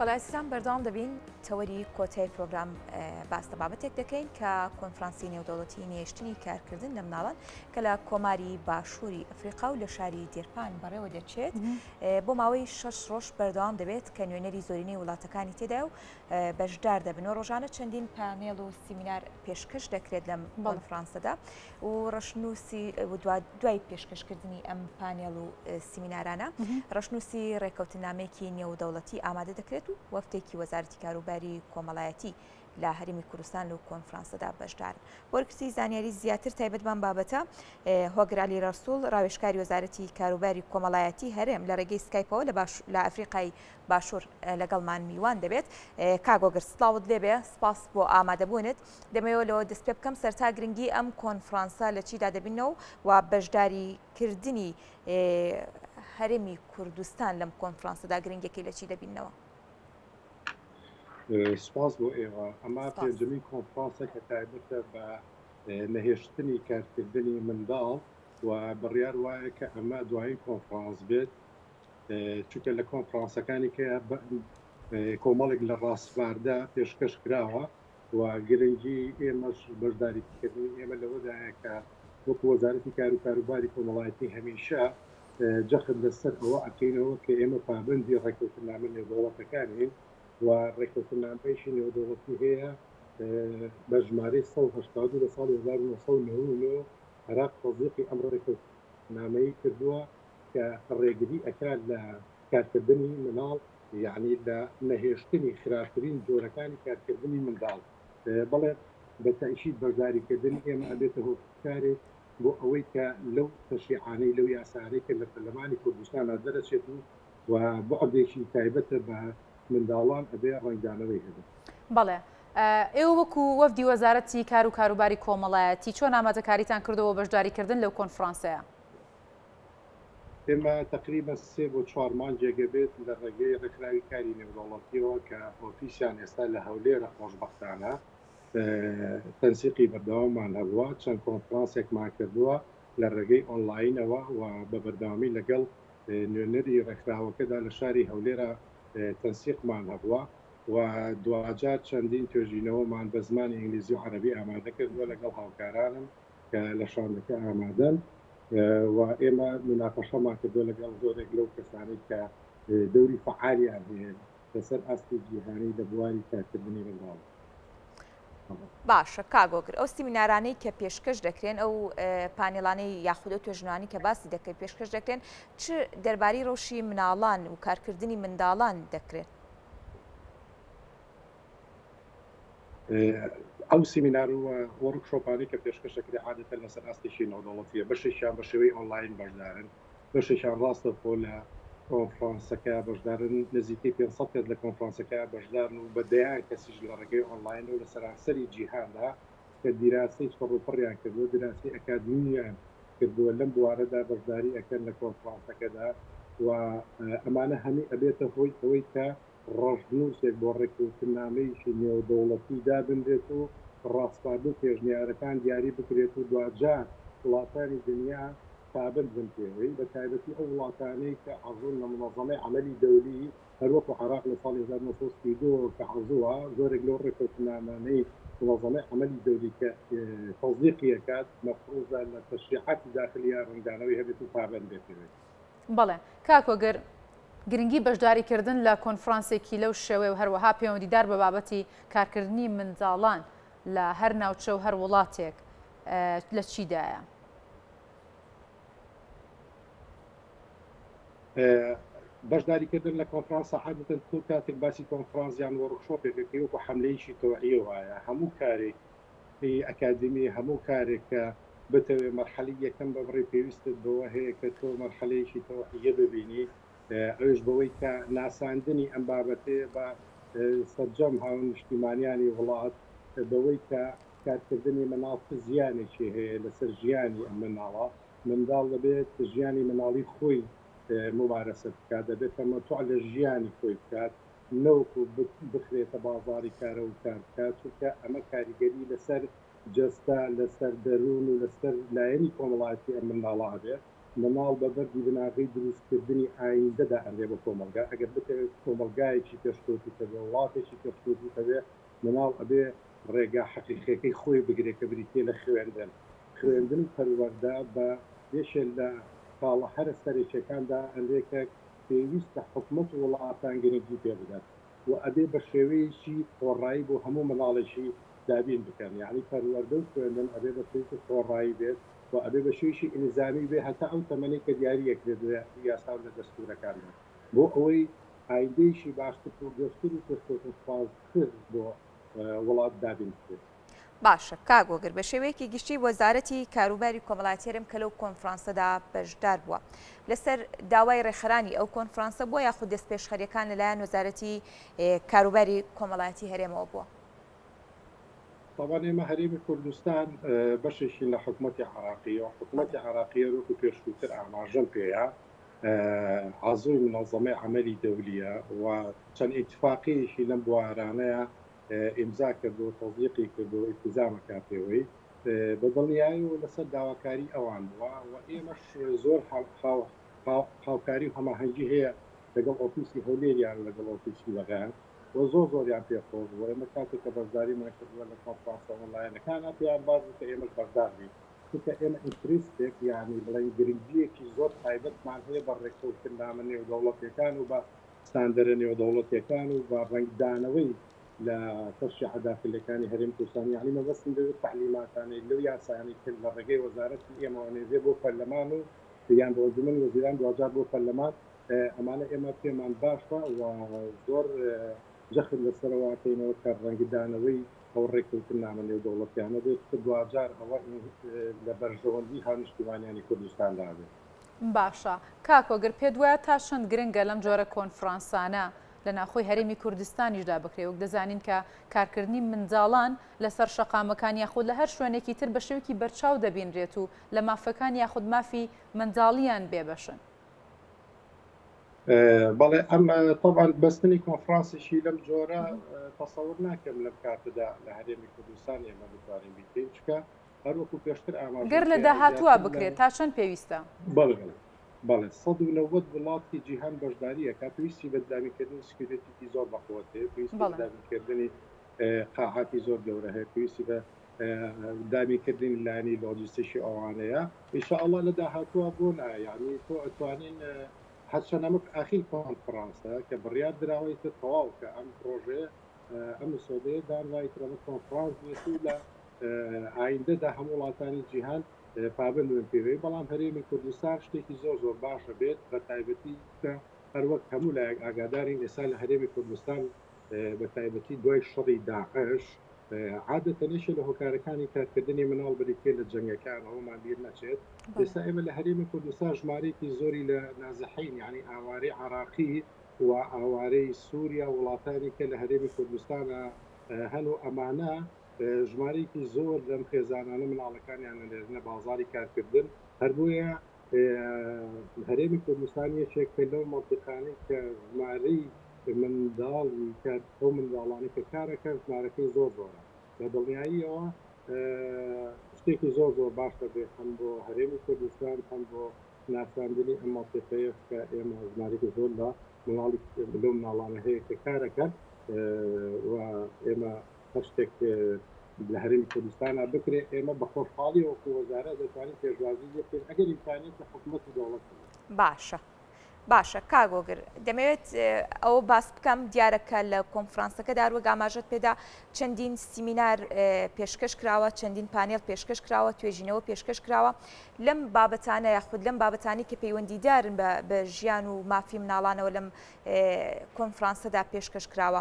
بەڵێ ئازیزان بەردەوام دەبین تەوەری کۆتای پرۆگرام باس لە بابەتێک دەکەین کە کۆنفرانسی نێودەوڵەتی نێشتنی کارکردن لە مناڵان کە لە کۆماری باشووری ئەفریقا و لە شاری دێرپان بەڕێوە دەچێت بۆ ماوەی شەش ڕۆژ بەردەوام دەبێت کە نوێنەری زۆرینەی وڵاتەکانی تێدا و بەشدار دەبن و ڕۆژانە چەندین پانێڵ و سیمینار پێشکەش دەکرێت لەم کۆنفرانسەدا و ڕەشنووسی دوای پێشکەشکردنی ئەم پانێڵ و سیمینارانە ڕەشنووسی ڕێککەوتنامەیەکی نێودەوڵەتی ئامادە دەکرێت و وەفدێکی وەزارەتی کاروباری کۆمەڵایەتی لە هەرێمی کوردستان لەو کۆنفرانسەدا بەشدارن. وەرگرتنی زانیاری زیاتر تایبەت بەم بابەتە، هۆگر عەلی ڕەسوڵ، ڕاوێژکاری وەزارەتی کاروباری کۆمەڵایەتی هەرێم لە ڕێگەی سکایپەوە لە باش لە ئەفریقای باشوور لەگەڵمان میوان دەبێت. کاک هۆگر سڵاوت لێبێ، سپاس بۆ ئامادەبوونت. دەمەوێت لەوە دەست پێ بکەم سەرتا گرنگی ئەم کۆنفرانسە لە چیدا دەبینەوە و بەشداری کردنی هەرێمی کوردستان لەم کۆنفرانسەدا گرنگیەکەی لە چی دەبینەوە؟ سپاس بۆ ئێوە. ئەمە پێنجەمین کۆنفرانسە کە تایبەتە بە نەهێشتنی کارکردنی منداڵ و بڕیار وایە کە ئەمە دوایین کۆنفرانس بێت چونکە لە کۆنفرانسەکانی کە کۆمەڵێک لە ڕاسپاردە پێشکەش کراوە و گرنگی ئێمەش بەشداریکردنی ئێمە لەوەدایە کە وەکو وەزارەتی کار و کاروباری کۆمەڵایەتی هەمیشە جەخت لەسەر ئەوە ئەکەینەوە کە ئێمە پابەندی ڕێککەوتننامە نێودەوڵەتەکانین و ڕێککەوتننامەیەکی نێودەوڵەتی هەیە بە ژمارەی 182 لە ساڵی 1999 عێراق تەزیقی ئەم ڕێککەوتننامەی کردووە کە ڕێگری ئەکات لە کارکردنی مناڵ یەعنی لە نەهێشتنی خراپترین جۆرەکانی کارکردنی منداڵ. بەڵێ بە تەئکید بەشداریکردنی ئێمە ئەبێتە هۆکارێک بۆ ئەوەی کە لەو تەشریعانەی لەو یاسانەی کە لە پەرلەمانی کوردستانا دەرەچێت و و بوعدێکی تایبەتە بە منداڵان ئەبێ ڕەنگدانەوەی هەبێت. بەڵێ. ئێوە وەکو وەفدی وەزارەتی کار و کاروباری کۆمەڵایەتی چۆن ئامادەکاریتان کردووە بۆ بەشداریکردن لەو کۆنفرانسەیە؟ ئێمە تەقریبەن سێ بۆ چوار مانگێک ئەبێت لە ڕێگەی ڕێکخراوی کاری نێودەوڵەتیەوە کە ئۆفیسیان ئێستا لە هەولێرە خۆشبەختانە تەنسیقی بەردەواممان هەبووە، چەند کۆنفرانسێکمان کردووە لە ڕێگەی ئۆنلاینەوە و بە بەردەوامی لەگەڵ نوێنەری ڕێکخراوەکەدا لە شاری هەولێرا تەنسیقمان هەبووە و دواجار چەندین توێژینەوەمان بە زمانی ئینگلیزی و عەرەبی ئامادە کردووە لەگەڵ هاوکارانم کە لە شاندەکە ئامادەن و ئێمە موناقەشەمان کردووە لەگەڵ زۆرێک لەو کەسانەی کە دەوری فەعالیان هەیە لەسەر ئاستی جیهانی لە بواری کارکردنی منداڵ. باشە کاک هۆگر ئەو سیمینارانەی کە پێشکەش دەکرێن ئەو پانێڵانەی یاخود ئەو توێژینەوانەی کە باسی دەکرێت پێشکەش دەکرێن چ دەربارەی ڕەوشی مناڵان و کارکردنی منداڵان دەکرێن؟ ئەو سیمینار و وۆرکشۆپانەی کە پێشکەش دەکرێت عادەتەن لەسەر ئاستێکی نێودەوڵەتییە، بەشێکیان بە شێوەی ئۆنلاین بەشدارن، بەشێکیان ڕاستەوخۆ لە کۆنفرانسەکە بەشدارن، نزیکەی 500 کەس لە کۆنفرانسەکە بەشدارن و بە دەیان کەسیش لە ڕێگەی ئۆنلاینەوە لە سەرانسەری جیهاندا کە دیراسەی چڕوپڕیان کردووە، دیراسەی ئەکادیمییان کردووە لەم بوارەدا بەشداری ئەکەن لە کۆنفرانسەکەدا و ئەمانە هەمووی ئەبێتە هۆی ئەوەی کە ڕەشنووسێک بۆ ڕێککەوتننامەیەکی نێودەوڵەتی دابنرێت و ڕاسپاردە و پێشنیارەکان دیاری بکرێت و دواجار وڵاتانی دنیا پابەند بن پێوەی، بە تایبەتی ئەو وڵاتانەی کە عەزوون لە مونەزەمەی عەمەلی دەولی، هەروەکو عێراق لە ساڵی 1932 کە عەزووە، زۆرێک لەو ڕێککەوتننامانەی مونەزەمەی عەمەلی دەولی کە تەسدیقی ئەکات مەفروزە لە تەشریعاتی داخلییا ڕەنگدانەوەی هەبێت و پابەند بێت پێوەی. بەڵێ کاک هۆگر، گرنگی بەشداریکردن لە کۆنفرانسێکی لەو شێوەیە و هەروەها پەیوەندیدار بە بابەتی کارکردنی منداڵان لە هەر ناوچە و هەر وڵاتێک لە چیدایە؟ بەشداریکردن لە کۆنفرانسە عادەتەن تۆ کاتێک باسی کۆنفرانس یان وۆرکشۆپێک ئەکەی وەکو حەملەیەکی تەوعیە وایە هەموو کارێک ئەکادیمی هەموو کارێک کە بتەوێ مەرحەلەی یەکەم ببڕی پێویستت بەوە هەیە کە تۆ مەرحەلەیەکی تەوعیە ببینی ئەویش بەوەی کە ناساندنی ئەم بابەتەیە بە سەرجەم هاونیشتیمانیانی وڵات بەوەی کە کارکردنی منداڵ چ زیانێکی هەیە لەسەر ژیانی ئەم منداڵە منداڵ دەبێت ژیانی منداڵی خۆی مومارەسە بکات دەبێت تەمەتوع لە ژیانی خۆی بکات نەوەکو بخرێتە بازاڕی کارەوە و کار بکات، چونکە ئەمە کاریگەری لەسەر جەستە، لەسەر دەروون و لەسەر لایەنی کۆمەڵایەتی ئەم منداڵە ئەبێت. مناڵ بە بەردی بناغەی دروستکردنی ئایندە دائەنرێ بۆ کۆمەڵگا، ئەگەر بتەوێت کۆمەڵگایەکی پێشکەوتوو هەبێ، وڵاتێکی پێشکەوتوو هەبێ، مناڵ ئەبێ ڕێگا حەقیقیەکەی خۆی بگرێ کە بریتیە لە خوێندن. خوێندن و پەروەردە بە یەکێ لە خاڵە هەرە سەرەکیەکان دائەنرێ کە پێویستە حکومەت و وڵاتان گرنگی پێ بدەن و ئەبێ بە شێوەیەکی خۆڕایی بۆ هەموو مناڵێکی دابین بکەن، یەعنی پەروەردە و خوێندن ئەبێ بە شێوەیەکی خۆڕایی بێت و ئەبێ بە شێوەیەکی ئیلزامی بێ هەتا ئەو تەمەنەی کە دیاری ئەکرێت لە یاسا و لە دەستوورەکاندا بۆ ئەوەی ئایندەیەکی باشتر و گەشتر و پێشکەوتنخوازتر بۆ وڵات دابین بکرێت. باشە کاک هۆگر بە شێوەیەکی گشتی وەزارەتی کاروباری کۆمەڵایەتی هەرێم کە لەو کۆنفرانسەدا بەشدار بووە لەسەر داوای ڕێکخەرانی ئەو کۆنفرانسە بووە یاخود دەستپێشخەریەکان لەلایەن وەزارەتی کاروباری کۆمەڵایەتی هەرێمەوە بووە؟ تەبعەن ئێمە هەرێمی کوردستان بەشێکین لە حکومەتی عراقی و حکومەتی عراقی وەکو پێشووتر ئاماژەم پێیە عەزوی منەزەمەی عەمەلی دەولیە و چەند ئیتفاقیەکی لەم بوارانەیە ئیمزا کردو و تەزیقی کردو و ئیلتیزامە کا پێوەی بە دڵنیایی و لەسەر داواکاری ئەوان بووە و ئێمەش زۆر هاوکاری و هەماهەنگی هەیە لەگەڵ ئۆفیسی هەولێریان و لەگەڵ ئۆفیسی بەغایان و زۆر زۆریان پێ خۆش بوو. ئێمە کاتێک کە بەشداریمان کردووە لە کۆنفرانسە ئۆنلاینەکانا پێیان باش بوو کە ئێمەش بەشدار بین چونکە ئێمە interest ێک یانی بڵێین گرنگییەکی زۆر تایبەتمان هەیە بە ڕێککەوتننامە نێودەوڵەتییەکان و بە ستاندەرە نێودەوڵەتییەکان و بە ڕەنگدانەوەی لە تەشریعە داخلییەکانی هەرێمی کوردستان یانی مەبەستم لەو تەعلیماتانەی لەو یاسایانەی کە لە ڕێگەی وەزارەتی ئێمەوە نێردرێ بۆ پەرلەمان و یان بۆ ئەنجومەنی وەزیران دواجار بۆ پەرلەمان ئەمانە ئێمە پێمان باشە و زۆر جەخت لەسەرەوە ئەکەینەوە کە ڕەنگدانەوەی ئەو ڕێککەوتننامە نێودەوڵەتیانە بێت کە دواجار ئەوە لە بەرژەوەندی هاونیشتیمانیانی کوردستاندا بێت. باشە کاک هۆگر پێت وایە تا چەند گرنگە لەم جۆرە کۆنفرانسانە لە ناوخۆی هەرێمی کوردستانیشدا بکرێ وەک دەزانین کە کارکردنی منداڵان لەسەر شەقامەکان یاخود لە هەر شوێنێکی تر بە شێوەیەکی بەرچاو دەبینرێت و لە مافەکان یاخود مافی منداڵیان بێبەشن؟ بەڵێ ئەم طبعا بەستنی کۆنفرانسێکی لەم جۆرە تەسەور ناکەم لەم کاتەدا لە هەرێمی کوردستان ئێمە بتوانین بیکەین چکە هەروەکو پێشتر ئاماژەم گەر لە پێ داهاتووە زیاتر لە بکرێت تا چەند پێویستە؟ بەڵێ بەڵێ بەڵێ 190 وڵاتی جیهان بەشداری ئەکات پێویستی بە دابینکردنی security ێکی زۆر بەقوەت هەیە پێویستی بە بەڵێ. دابینکردنی قاعاتی زۆر گەورە هەیە پێویستی بە دابینکردنی لایەنی لۆجستیکی ئەوانەیە ان شاء اللە لە داهاتووە بۆ نا یعنی تۆ ئەتوانین هەرچەند ئەمە ئاخیر کۆنفرانسە کە بڕیار دراوە ئیتر تەواو کە ئەم پرۆژەیە ئەم مسۆدەیە دانرا ئیتر ئەمە کۆنفرانس بێت و لە ئایندەدا هەموو وڵاتانی جیهان پابند بن پێوەی بەڵام هەرێمی کوردستان شتێکی زۆر زۆر باشە بێت بە تایبەتی کە هەروەک هەموو لایەک ئاگادارین ئێستا لە هەرێمی کوردستان بە تایبەتی دوای شەڕی داعش عادەتەن یەکێ لە هۆکارەکانی کارکردنی مناڵ بریتیە لە جەنگەکان ئەوەمان بیر نەچێت ئێستا ئێمە لە هەرێمی کوردستان ژمارەیەکی زۆری لە نازحین یعنی ئاوارەی عراقی و ئاوارەی سووریا وڵاتانی کە لە هەرێمی کوردستانە هەن و ئەمانە ژمارەیەکی زۆر لەم خێزانانە مناڵەکانیان ئەنێرنە بازاری کارکردن هەر بۆیە هەرێمی کوردستان یەکێکە لەو مەنتیقانەی کە ژمارەی منداڵی کار ئەو منداڵانەی کە کارەکەن ژمارەکەی زۆر زۆرە بە دڵنیاییەوە شتێکی زۆر زۆر باش دەبێت هەم بۆ هەرێمی کوردستان هەم بۆ ناساندنی ئەم مەنتیقەیەش کە ئێمە ژمارێکی زۆر لە مناڵی لەو مناڵانە هەیە کە کارەکەن و ئێمە هەر شتێک لە هەرێمی کوردستانا بکرێت ئێمە بە خۆشحاڵیەوە وەکو وەزارەت دەتوانین پێشوازی لێ بکەین ئەگەر ئیمکانیەتی حکومەت و دەوڵەت هەبێت. باشە باشە کاک هۆگر دەمەوێت ئەوە باس بکەم دیارە کە لە کۆنفرانسەکەدا هەروەک ئاماژەت پێدا چەندین سیمینار پێشکەش کراوە چەندین پانێڵ پێشکەش کراوە توێژینەوە پێشکەش کراوە لەم بابەتانە یاخود لەم بابەتانی کە پەیوەندیدارن بە ژیان و مافی مناڵانەوە لەم کۆنفرانسەدا پێشکەش کراوە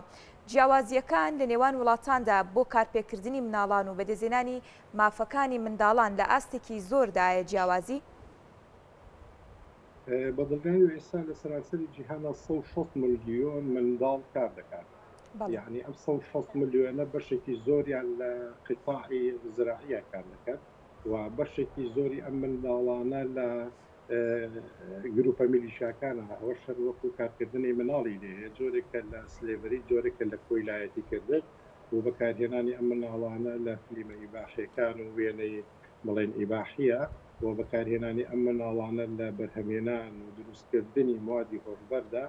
جیاوازییەکان لە نێوان وڵاتاندا بۆ کارپێکردنی مناڵان و بەدەستهێنانی مافەکانی منداڵان لە ئاستێکی زۆردایە جیاوازی؟ بە دڵنیاییەوە ئێستا لە سەرانسەری جیهانا 160 ملیۆن منداڵ کار دەکات یەعنی ئەم 160 ملیۆنە بەشێکی زۆریان لە قیتاعی زراعیە کار دەکەن و بەشێکی زۆری ئەم منداڵانە لە گروپە میلیشیاکانە، ئەوەش هەر وەکو کارکردنی مناڵی لێیە، جۆرێکە لە slavery، جۆرێکە لە کۆیلایەتی کردن و بەکارهێنانی ئەم مناڵانە لە فلیمە ئیباحیەکان و وێنەی بڵێن ئیباحیە. و بەکارهێنانی ئەم منداڵانە لە بەرهەمهێنان و دروستکردنی موادی هۆشبەردا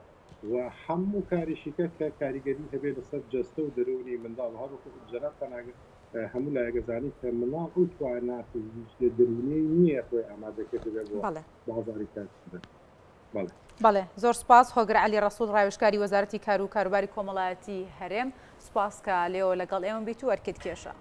و هەموو کارێکی کە کە کاریگەری هەبێت لەسەر جەستە و دەروونی منداڵ و هەروەکو جەنابتان هەموو لایەک ئەزانین کە منداڵ ئەو توانا فیزیکیە دەروونیەی نییە خۆی ئامادە کردبێت بۆ بەڵێ. بازاڕی کارکردن. بەڵێ. بەڵێ زۆر سوپاس هۆگر عەلی ڕەسوڵ ڕاوێژکاری وەزارەتی کار و کاروباری کۆمەڵایەتی هەرێم سوپاس کە لێوە لەگەڵ ئێمە بیت و ئەرکت کێشا.